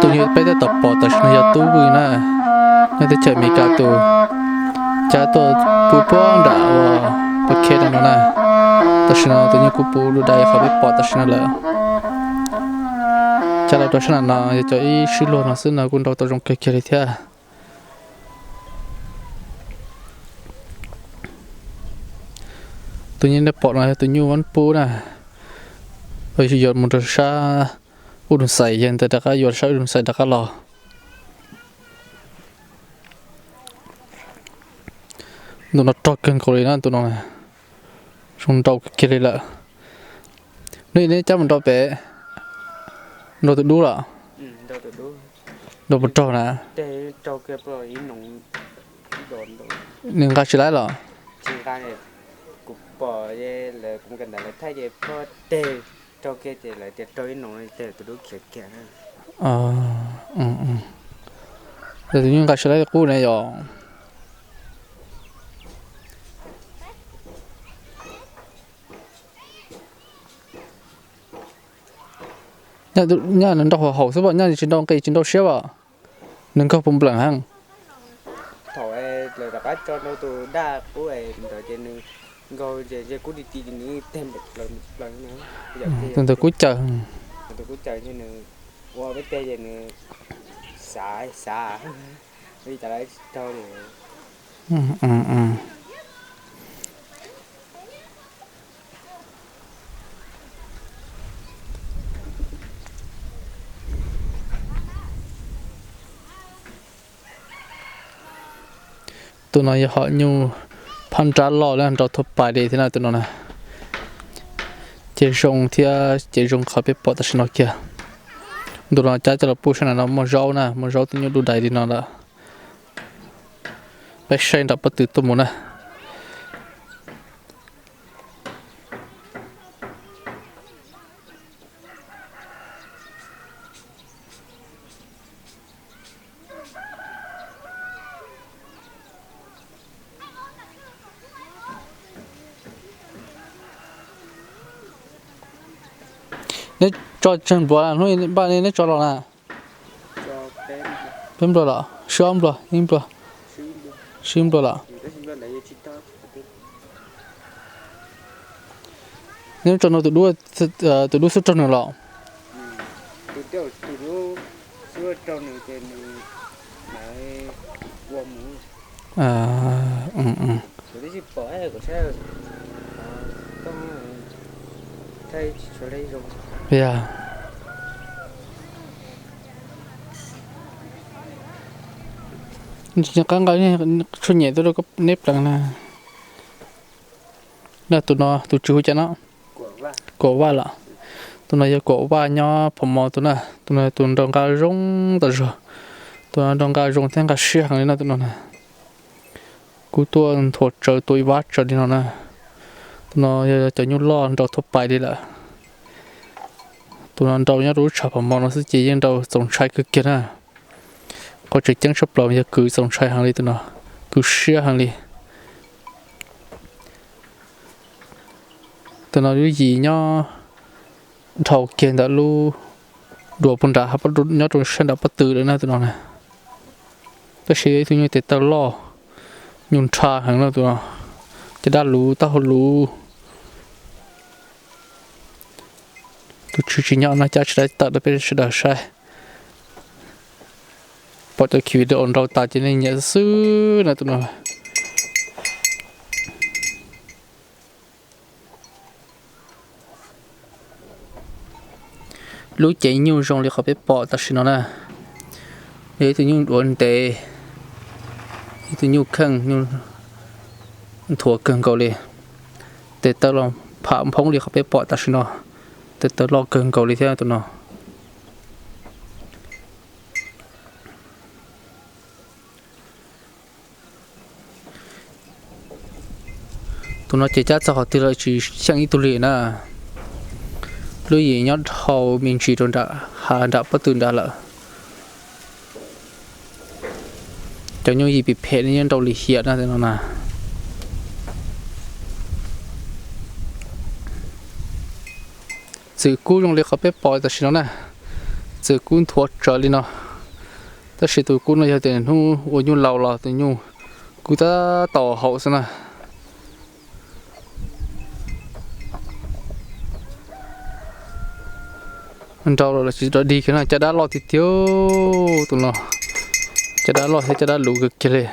Tus nyuj peb tab tom pom tam sim no yog Tub Vwj na, nyob teb chaws Amelikas tus, cab tuaj pw puag nram uas pab kheb rau no na. Tam sim no tus nyuj kuj puv dub dais qhov peb pom tam sim no lawm. Cab los rau sab nram no yog cov ib sib luag no xwb no kuj nrau tau zoo kawg kiag li thiab. Tus nyuj nej pom no yog tus nyuj vab pub na, yuav mus rau sab Ub Dum Xais, yog ntawd rov qab yuav sab Ub Dum Xais rov qab los. Ntu no rog kawg nkaus li na, ntu no zoo nrau kiag li lawm. Neb, neb cab mus nrau pem, nrau tus dub los? Nrau puas raug na? Nws nqa tsis laib los? Tus nyuj nqa tsis laib li qub ne yom. Nyaj nws nrau haum haum xwb, nyaj nws tsis nrau nqis tsis nrau siab as, nws nkaug puv npleem heev. Thaum lawv rov qab tso rau tus daj qub ntawd ces nws nkaug ces ntshe kub ti ti ces nws teg npleem npleem na. Tus ntawd kub caws. Tus kub caws ces nws ua peb teg ces nws xav xav li cas lawv tsis raug li. Tus no yog hom nyuj phab nrab loj na, nrau thuaj pais li thiab na tus no na. Ces zoo thiab ces zoo qhov peb pom tam sim no kiag. Ntu no cab coj los pub sab nram no muaj zaub na, muaj zaub tus nyuj dub dais li no lawm. Peb saib nram pob tw tuaj mus na. Neb tso tsawg npluav, hnub npaj neb tso los na? Peb npluag los? Sib ob npluag, ib npluag, sib npluag los? Neb tso no tus dub xub raug nws los? Yog. Tsis nco qab nqa tshuaj nyem tuaj rau neb pleev na. Tus no tus tswv hu cas no? Kuam Vaj los? Tus no yog Kuam Vaj nyob Phom Mos tus na. Tus no tus nrau nqa zoo tas zog. Tus no nrau nqa zoo thiab nqa siab heev li no tus no na. Kuv tuaj nthuav tsawv tua ib vab tsawv li no na. Tus no yog cov nyuj loj nrau thuaj pais li lawm. Tus no nrau nyob rau lub tshav Phom Mos no xwb ces yeej nrau txaus ntshai kawg kiag na. Qhov tseem ceeb tshaj plaws yog kwv txaus ntshai heev li tus no, kwv siab heev li. Tus no lub yim nyob dhau kiag ntawm lub duav puag nrad, nyob rau sab nram pob tw lawm na tus no na. Tab sis ib tug nyuj tes taw loj, nyuj nrha heev no tus no, caj dab luv taub hau luv. Tus tswv tsis nyob no cab tsis tau tawm rau peb sawv daws saib. Pom cov khiv video nrau tas ces nej nyiam xwb na tus no. Lub cev nyuj zoo li qhov peb pom tam sim no na. Yog ib tug nyuj duav ntev, ib tug nyuj kheej, nyuj nthuav kawg nkaus li. Tes taw los pham nphoob li qhov peb pom tam sim no. Tes taw loj kawg nkaus li thiab tus no. Tus no ces cab txog qhov twg los tsis xyeej ib tug li na. Lub yim nyob dhau me ntsis rau nram hav nram pob tw nrad lawm. Cov nyuj yim phem phem nyob nrau lim hiam na no na. Txwm kub zoo li qhov peb pom tam sim no na. Txawm kub nthuav tsawv li no, tab sis tus kub no yog tias hnub ua nyuj laus los tus nyuj kub tab tom haum xwb na. Nrau los tsis rov dig kiag na, caj dab loj tiag tiag tus no. Caj dab loj thiab caj dab luv kawg kiag li.